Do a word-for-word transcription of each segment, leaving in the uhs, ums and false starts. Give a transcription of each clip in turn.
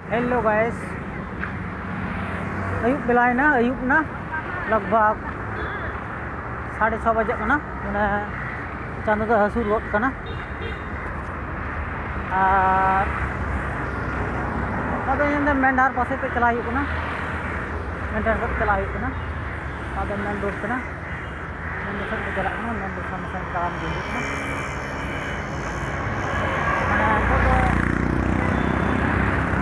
Hello guys, ᱟᱹᱭᱩᱵ ᱵᱮᱞᱟᱭᱮᱱᱟ, ᱟᱹᱭᱩᱵ ᱮᱱᱟ, ᱞᱟᱜᱽ ᱵᱷᱟᱜᱽ ᱥᱟᱲᱮ ᱪᱷᱚ ᱵᱟᱡᱟᱜ ᱠᱟᱱᱟ᱾ ᱢᱟᱱᱮ ᱪᱟᱸᱫᱚ ᱫᱚ ᱦᱟᱹᱥᱩᱨ ᱜᱚᱫ ᱠᱟᱱᱟ᱾ ᱟᱨ ᱟᱫᱚ ᱤᱧ ᱫᱚ ᱢᱮᱱ ᱰᱟᱦᱟᱨ ᱯᱟᱥᱮ ᱛᱮ ᱪᱟᱞᱟᱜ ᱦᱩᱭᱩᱜ ᱠᱟᱱᱟ, ᱢᱮᱱ ᱰᱟᱦᱟᱨ ᱥᱮᱫ ᱪᱟᱞᱟᱜ ᱦᱩᱭᱩᱜ ᱠᱟᱱᱟ᱾ ᱟᱫᱚ ᱢᱮᱱ ᱨᱳᱰ ᱠᱟᱱᱟ, ᱢᱮᱱ ᱨᱳᱰ ᱥᱮᱫ ᱛᱮ ᱪᱟᱞᱟᱜ ᱠᱟᱱᱟ, ᱢᱮᱱ ᱨᱳᱰ ᱥᱟᱢᱱᱟ ᱥᱟᱢᱱᱤ ᱛᱟᱲᱟᱢ ᱤᱫᱤ ᱦᱩᱭᱩᱜ ᱠᱟᱱᱟ᱾ ᱢᱟᱱᱮ ᱱᱤᱛᱚᱜ ᱫᱚ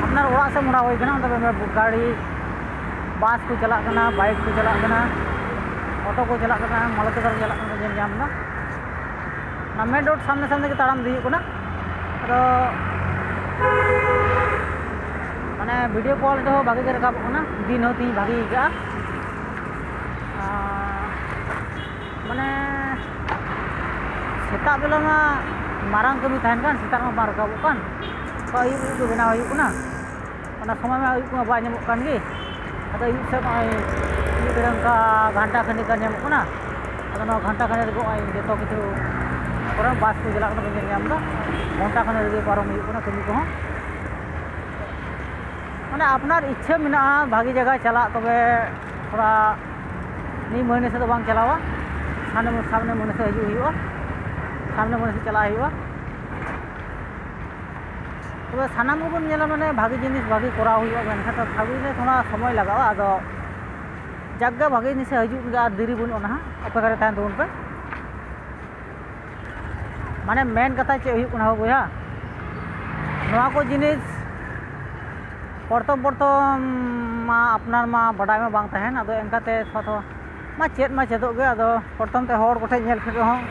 ᱟᱯᱱᱟᱨ ᱚᱲᱟᱜ ᱥᱮᱫ ᱢᱚᱦᱰᱟ ᱦᱩᱭ ᱠᱟᱱᱟ᱾ ᱚᱸᱰᱮ ᱫᱚ ᱜᱟᱹᱲᱤ, ᱵᱟᱥ ᱠᱚ ᱪᱟᱞᱟᱜ ᱠᱟᱱᱟ, ᱵᱟᱭᱤᱠ ᱠᱚ ᱪᱟᱞᱟᱜ ᱠᱟᱱᱟ, ᱚᱴᱳ ᱠᱚ ᱪᱟᱞᱟᱜ ᱠᱟᱱᱟ, ᱢᱟᱞᱚᱛᱤ ᱠᱟᱨ ᱪᱟᱞᱟᱜ ᱠᱟᱱᱟ, ᱧᱮᱞ ᱧᱟᱢ ᱮᱫᱟ᱾ ᱚᱱᱟ ᱢᱮᱱ ᱨᱳᱰ ᱥᱟᱢᱱᱮ ᱥᱟᱢᱱᱮ ᱜᱮ ᱛᱟᱲᱟᱢ ᱤᱫᱤ ᱦᱩᱭᱩᱜ ᱠᱟᱱᱟ᱾ ᱟᱫᱚ ᱢᱟᱱᱮ ᱵᱷᱤᱰᱤᱭᱳ ᱠᱚᱞ ᱨᱮᱦᱚᱸ ᱵᱷᱟᱜᱮ ᱜᱮ ᱨᱟᱠᱟᱵᱚᱜ ᱠᱟᱱᱟ, ᱫᱤᱱ ᱦᱚᱸ ᱛᱮᱦᱮᱧ ᱵᱷᱟᱜᱮ ᱟᱹᱭᱠᱟᱹᱜᱼᱟ᱾ ᱟᱨ ᱢᱟᱱᱮ ᱥᱮᱛᱟᱜ ᱵᱮᱞᱟ ᱢᱟ ᱢᱟᱨᱟᱝ ᱠᱟᱹᱢᱤ ᱛᱟᱦᱮᱱ ᱠᱟᱱ, ᱥᱮᱛᱟᱜ ᱢᱟ ᱵᱟᱝ ᱨᱟᱠᱟᱵᱚᱜ ᱠᱟᱱ, ᱛᱚ ᱟᱹᱭᱩᱵ ᱟᱹᱭᱩᱵ ᱫᱚ ᱵᱮᱱᱟᱣ ᱦᱩᱭᱩᱜ ᱠᱟᱱᱟ᱾ ᱚᱱᱟ ᱥᱚᱢᱚᱭ ᱢᱟ ᱟᱹᱭᱩᱵ ᱠᱚᱢᱟ ᱵᱟᱭ ᱧᱟᱢᱚᱜ ᱠᱟᱱ ᱜᱮ᱾ ᱟᱫᱚ ᱟᱹᱭᱩᱵ ᱥᱮᱫ ᱱᱚᱜᱼᱚᱭ ᱢᱤᱫ ᱜᱷᱟᱹᱲᱤᱡ ᱚᱱᱠᱟ ᱜᱷᱟᱱᱴᱟ ᱠᱷᱟᱱᱮᱠ ᱜᱟᱱ ᱧᱟᱢᱚᱜ ᱠᱟᱱᱟ᱾ ᱟᱫᱚ ᱱᱚᱣᱟ ᱜᱷᱟᱱᱴᱟ ᱠᱷᱟᱱᱮᱠ ᱨᱮᱜᱮ ᱱᱚᱜᱼᱚᱭ ᱡᱚᱛᱚ ᱠᱤᱪᱷᱩ ᱠᱚᱨᱮ ᱵᱟᱥ ᱠᱚ ᱪᱟᱞᱟᱜ ᱠᱟᱱᱟ ᱵᱚᱱ ᱧᱮᱞ ᱧᱟᱢ ᱮᱫᱟ᱾ ᱜᱷᱚᱱᱴᱟ ᱠᱷᱟᱱᱮᱠ ᱨᱮᱜᱮ ᱯᱟᱨᱚᱢ ᱦᱩᱭᱩᱜ ᱠᱟᱱᱟ ᱠᱟᱹᱢᱤ ᱠᱚᱦᱚᱸ᱾ ᱢᱟᱱᱮ ᱟᱯᱱᱟᱨ ᱤᱪᱪᱷᱟᱹ ᱢᱮᱱᱟᱜᱼᱟ ᱵᱷᱟᱜᱮ ᱡᱟᱭᱜᱟ ᱪᱟᱞᱟᱜ, ᱛᱚᱵᱮ ᱛᱷᱚᱲᱟ ᱱᱤᱭᱟᱹ ᱢᱟᱹᱦᱱᱟᱹ ᱥᱮᱫ ᱫᱚ ᱵᱟᱝ ᱪᱟᱞᱟᱣᱟ, ᱥᱟᱢᱱᱮ ᱥᱟᱢᱱᱮ ᱢᱟᱹᱦᱱᱟᱹ ᱥᱮᱫ ᱦᱤᱡᱩᱜ ᱦᱩᱭᱩᱜᱼᱟ, ᱥᱟᱢᱱᱮ ᱢᱟᱹᱦᱱᱟᱹ ᱥᱮᱫ ᱪᱟᱞᱟᱜ ᱦᱩᱭᱩᱜᱼᱟ᱾ ᱛᱚᱵᱮ ᱥᱟᱱᱟᱢ ᱜᱮᱵᱚᱱ ᱧᱮᱞᱟ, ᱢᱟᱱᱮ ᱵᱷᱟᱜᱮ ᱡᱤᱱᱤᱥ ᱵᱷᱟᱜᱮ ᱠᱚᱨᱟᱣ ᱦᱩᱭᱩᱜᱼᱟ ᱢᱮᱱᱠᱷᱟᱱ ᱛᱚ ᱵᱷᱟᱜᱮ ᱡᱤᱱᱤᱥ ᱛᱷᱚᱲᱟ ᱥᱚᱢᱚᱭ ᱞᱟᱜᱟᱜᱼᱟ᱾ ᱟᱫᱚ ᱡᱟᱠ ᱜᱮ ᱵᱷᱟᱜᱮ ᱡᱤᱱᱤᱥ ᱦᱤᱡᱩᱜ ᱜᱮᱭᱟ, ᱟᱨ ᱫᱮᱨᱤ ᱵᱟᱹᱱᱩᱜᱼᱟ ᱱᱟᱦᱟᱜ, ᱚᱯᱮᱠᱷᱟ ᱨᱮ ᱛᱟᱦᱮᱱ ᱛᱟᱵᱚᱱ ᱯᱮ᱾ ᱢᱟᱱᱮ ᱢᱮᱱ ᱠᱟᱛᱷᱟ ᱪᱮᱫ ᱦᱩᱭᱩᱜ ᱠᱟᱱᱟ ᱦᱳ ᱵᱚᱭᱦᱟ, ᱱᱚᱣᱟ ᱠᱚ ᱡᱤᱱᱤᱥ ᱯᱨᱚᱛᱷᱚᱢ ᱯᱨᱚᱛᱷᱚᱢ ᱢᱟ ᱟᱯᱱᱟᱨ ᱢᱟ ᱵᱟᱰᱟᱭ ᱢᱟ ᱵᱟᱝ ᱛᱟᱦᱮᱱ, ᱟᱫᱚ ᱮᱱᱠᱟᱛᱮ ᱛᱷᱚᱲᱟ ᱛᱷᱚᱲᱟ ᱢᱟ ᱪᱮᱫ ᱢᱟ ᱪᱮᱫᱚᱜ ᱜᱮ᱾ ᱟᱫᱚ ᱯᱨᱚᱛᱷᱚᱢ ᱛᱮ ᱦᱚᱲ ᱠᱚᱴᱷᱮᱱ ᱧᱮᱞ ᱠᱷᱟᱱ ᱨᱮᱦᱚᱸ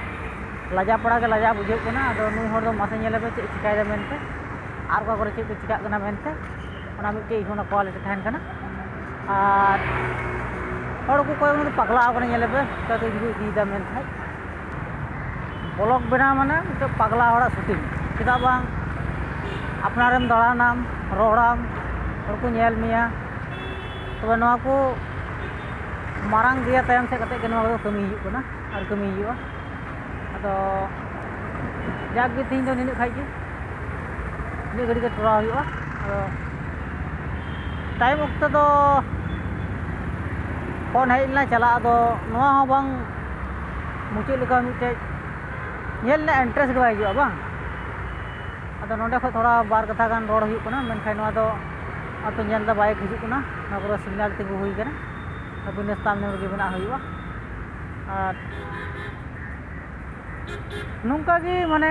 ᱞᱟᱡᱟ ᱯᱟᱲᱟ ᱜᱮ ᱞᱟᱡᱟ ᱵᱩᱡᱷᱟᱹᱜ ᱠᱟᱱᱟ᱾ ᱟᱫᱚ ᱱᱩᱭ ᱦᱚᱲ ᱫᱚ ᱢᱟᱥᱮ ᱧᱮᱞᱮ ᱯᱮ ᱪᱮᱫ ᱪᱤᱠᱟᱹᱭᱮᱫᱟ ᱢᱮᱱᱛᱮ, ᱟᱨ ᱚᱠᱟ ᱠᱚᱨᱮ ᱪᱮᱫ ᱠᱚ ᱪᱤᱠᱟᱹᱜ ᱠᱟᱱᱟ ᱢᱮᱱᱛᱮ, ᱚᱱᱟ ᱢᱤᱫᱴᱮᱡ ᱤᱧ ᱚᱱᱟ ᱠᱚᱣᱟᱞᱤᱴᱤ ᱛᱟᱦᱮᱱ ᱠᱟᱱᱟ᱾ ᱟᱨ ᱦᱚᱲ ᱠᱚ ᱠᱚᱭᱮᱠ ᱫᱚ ᱯᱟᱜᱽᱞᱟ ᱟᱠᱟᱱᱟ, ᱧᱮᱞᱮ ᱯᱮ ᱪᱤᱠᱟᱹ ᱠᱚ ᱤᱫᱤᱭᱮᱫᱟ ᱢᱮᱱᱠᱷᱟᱡ ᱵᱞᱚᱜ ᱵᱮᱱᱟᱣ ᱢᱟᱱᱮ ᱢᱤᱫᱴᱮᱱ ᱯᱟᱜᱽᱞᱟ ᱦᱚᱲᱟᱜ ᱥᱩᱴᱤᱝ᱾ ᱪᱮᱫᱟᱜ ᱵᱟᱝ, ᱟᱯᱱᱟᱨᱮᱢ ᱫᱟᱬᱟᱱᱟᱢ, ᱨᱚᱲᱟᱢ, ᱦᱚᱲ ᱠᱚ ᱧᱮᱞ ᱢᱮᱭᱟ, ᱛᱚᱵᱮ ᱱᱚᱣᱟ ᱠᱚ ᱢᱟᱨᱟᱝ ᱫᱤᱭᱟ ᱛᱟᱭᱚᱢ ᱥᱮᱫ ᱠᱟᱛᱮ ᱜᱮ ᱱᱚᱣᱟ ᱠᱚᱫᱚ ᱠᱟᱹᱢᱤ ᱦᱩᱭᱩᱜ ᱠᱟᱱᱟ ᱟᱨ ᱠᱟᱹᱢᱤ ᱦᱩᱭᱩᱜᱼᱟ᱾ ᱟᱫᱚ ᱡᱟᱠ ᱜᱮ ᱛᱮᱦᱮᱧ ᱫᱚ ᱱᱤᱱᱟᱹᱜ ᱠᱷᱟᱡ ᱜᱮ, ᱱᱤᱱᱟᱹᱜ ᱜᱷᱟᱹᱲᱤᱡ ᱜᱮ ᱴᱚᱨᱟᱣ ᱦᱩᱭᱩᱜᱼᱟ᱾ ᱟᱫᱚ ᱴᱟᱭᱤᱢ ᱚᱠᱛᱚ ᱫᱚ ᱯᱷᱳᱱ ᱦᱮᱡ ᱞᱮᱱᱟ ᱪᱟᱞᱟᱜ, ᱟᱫᱚ ᱱᱚᱣᱟ ᱦᱚᱸ ᱵᱟᱝ ᱢᱩᱪᱟᱹᱫ ᱞᱮᱠᱟ ᱢᱤᱫᱴᱮᱡ ᱧᱮᱞ ᱨᱮᱱᱟᱜ ᱤᱱᱴᱟᱨᱮᱥᱴ ᱜᱮ ᱵᱟᱭ ᱦᱤᱡᱩᱜᱼᱟ ᱵᱟᱝ᱾ ᱟᱫᱚ ᱱᱚᱸᱰᱮ ᱠᱷᱚᱡ ᱛᱷᱚᱲᱟ ᱵᱟᱨ ᱠᱟᱛᱷᱟ ᱜᱟᱱ ᱨᱚᱲ ᱦᱩᱭᱩᱜ ᱠᱟᱱᱟ, ᱢᱮᱱᱠᱷᱟᱱ ᱱᱚᱣᱟ ᱫᱚ ᱟᱯᱮ ᱧᱮᱞ ᱫᱟ ᱵᱟᱭᱤᱠ ᱦᱤᱡᱩᱜ ᱠᱟᱱᱟ, ᱱᱚᱣᱟ ᱠᱚᱨᱮ ᱥᱤᱜᱽᱱᱟᱞ ᱛᱤᱸᱜᱩ ᱦᱩᱭ ᱠᱟᱱᱟ, ᱟᱯᱮ ᱱᱮᱥ ᱛᱟᱞ ᱧᱮᱞ ᱨᱮᱜᱮ ᱢᱮᱱᱟᱜ ᱦᱩᱭᱩᱜᱼᱟ᱾ ᱟᱨ ᱱᱚᱝᱠᱟ ᱜᱮ ᱢᱟᱱᱮ